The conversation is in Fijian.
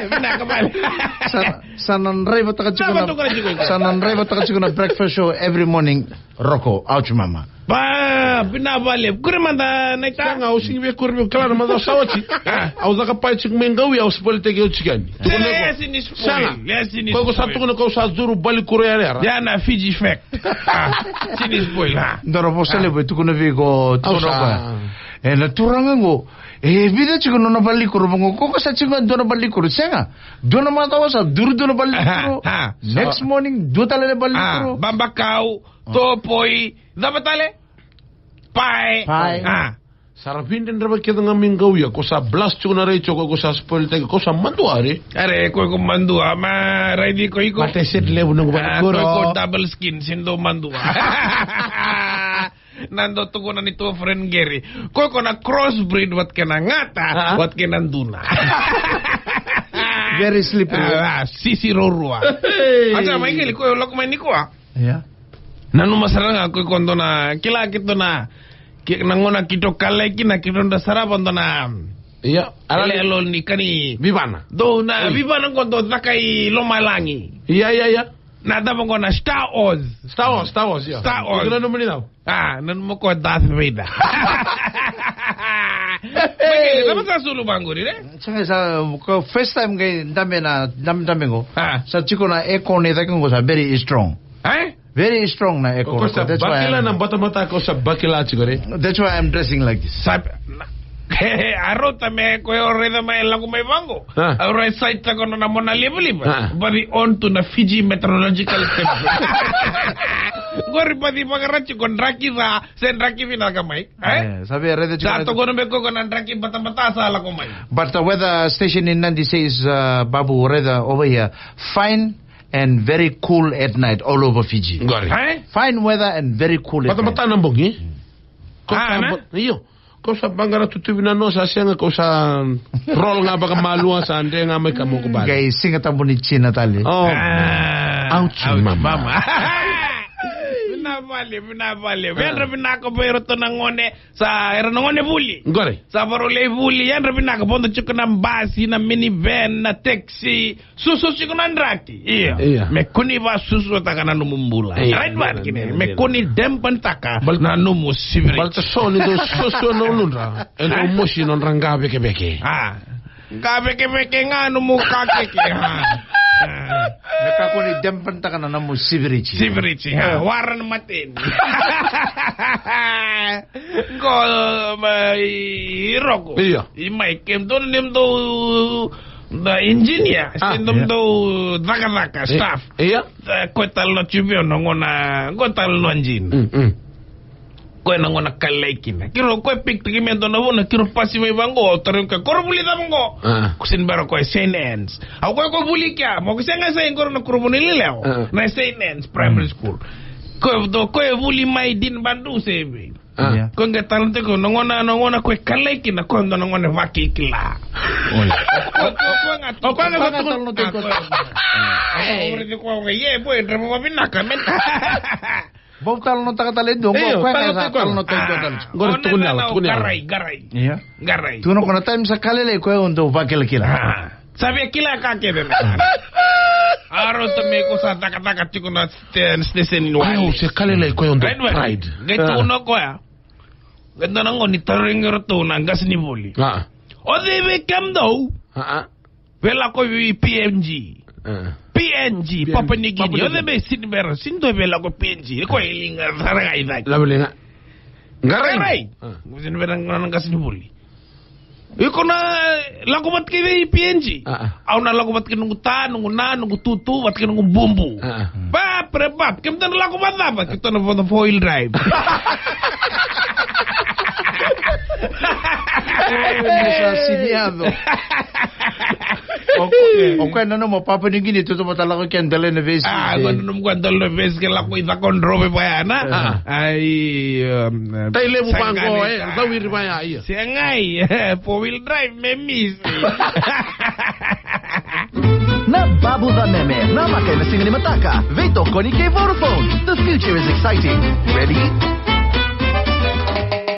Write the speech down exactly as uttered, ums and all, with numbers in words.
Vinaka vale. Sa, sa na draivataka tiko na, sa na draivataka tiko na breakfast show every morning. Roko, ouch mama. Ba, vinaka vale. Kure mada na ita. Sega, au sigi vei kure vei kala na mada sa oti. Au caka pai tiko mai qau, au spoil teki au tiko yani. Sega, sini spoil. Sega. Sini spoil. Ko sa tukuna ko sa duru bali kuro yara yara. Ya na Fiji fact. Sini spoil, ha. Dora vosa levu e tukuna vei ko, tukuna ko. E na turaga qo. E vica tiko nona valikuro, vaqo ko sa tiko dua na valikuro. Sega. Dua na macawa sa duru dua na valikuro. Next morning dua tale na valikuro. Babakau, topoi, cava tale? Pae. Pae. Sa ra vidredreva kece ga mai qau ia, ko sa blast tiko na retio, ko sa spoil teki, ko sa madua re. Are, ko ko madua, ma raici ko iko. Mate set levu noqu valikuro. Ko ko double skin, sindo madua. Na dau tukuna ni tou friend Gary. Ko ko na crossbreed wat kena gata, wat kena duna. Very slippery. Sisi rorua. Aca mai keli ko lako mai ni koa. Ia. Nanuma sara ga ko ko dona kila kito na, ki na gona kito kalai kina kito da sarava dona. Ia. Alele alo ni kani. Vivana. Dou na vivana ko dou caka i lomalagi. Ia, ia, ia. Na dava ko na Star Wars. Star Wars, Star Wars, ia. Star Wars. Ko nanuma ni dau. A, nanuma ko Darth Vader. Makele, na masa sulu banguri, ne? Sanga sa, ko first time qai dame na, dame, dame qo. Sa tiko na aircon e cake qo sa very strong. E? Very strong na aircon. Ko sa bakila na batabata ko sa bakila tiko re. That's why I'm dressing like this. Sa, na, a rota me ko e o raica mai lako mai vaqo. A rota e saitaka nona mona livaliva. But the on to na Fiji Meteorological Center. Qori pati vakarati ko draki ca, se draki vinaka mai. E? Sa via raica tiko. Sa tokono me koko na draki batabata sa lako mai. But the weather station in Nadi says, uh, Babu, weather over here, fine and very cool at night all over Fiji. Qori. E? Fine weather and very cool at night. Batabata na bogi? Ko sa ba-, io. Ko sa baqara tutuvi na no sa sega ko sa roll ga baka malua sa dre ga mai ka moko bale. Qai siga tabu ni China tale. Ouch, mama. Vinavale, vinavale. Vedra vinaka vei iratou na gone. Sa era na gone vuli. Qori. Sa varau lai vuli, yadra vinaka, vodo tiko na basi, na minivan, na taxi. Susu tiko na draki. Ia. Me kua ni vasusuataka na nomu bula. Right man kine. Me kua ni dampen taka na nomu siviri. Balta so ni dou susu na uludra. E dou mosi nodra qa vekeveke. A. Qa vekeveke ga nomu kakeke. A. Me kakua ni dampen taka na nomu siviri. Siviri. A. Warren Martin. Qo, ma, i Roko. Ia. I mai kemudou, nemudou na engineer, se nomudou cakacaka, staff. Ia. Ko e tale na tuveo na gona, ko e tale na jina. Ko e na gona kalai kina. Kiro ko e pick taki me dua na vuna, kiro pasi mai vaqo, au taroga ko e koro vuli cava qo. Ko sini bera ko e Saint Anne's. Au ko e ko vuli kea, mo ko sega sai qoro na koro vuli lelewa. Na Saint Anne's Primary School. Ko e do, ko e vuli mai din bandu sevi. Ko e qai talanoataki ko na gona, na gona ko e kalai kina ko e dua na gona vakikila. O koya ga sa talanoataki ko. Ia boy, drama vavinaka mena. Bau talanoataka tale dua, ko e qai talanoataki ko tale. Qori tukuni au, tukuni au. Qarai, qarai. Ia. Qarai. Tukuna ko na time sa kalelei ko e dau vakilakila. Sa via kila ka kece na. A rota me ko sa cakacaka tiko na station ni wale. Koya se kalelei koya o dau pride. Qai tukuna o koya. Qai dua na gone ni tarogi iratou na qasenivuli. O cei vei kemudou? Vei lako i P N G. P N G, Papua New Guinea. O cei vei sini vera, sini dua vei lako P N G. Koya e liga sara ga i cake. Lavo liga. Qarai. Qarai. Sini vera na qasenivuli. Iko na lako vata kei vei P N G? Au na lako vata kei noqu ta, noqu na, noqu tutu, vata kei noqu bubu. Bap re bap, kemudou na lako vacava? Keitou na four wheel drive. Sa sini yaco. O koya nanuma Papua New Guinea, tu tu vata lako kei dela na vesi. A, ko nanuma ko dela na vesi ke lako i caka o drove vaya na. Ai. Tai levu vaqo e, cau iri vaya ia. Segai, four wheel drive me misi. Na Babu Vameme, na maka ena siga ni mataka, veitokoni kei Vodafone. The future is exciting. Ready?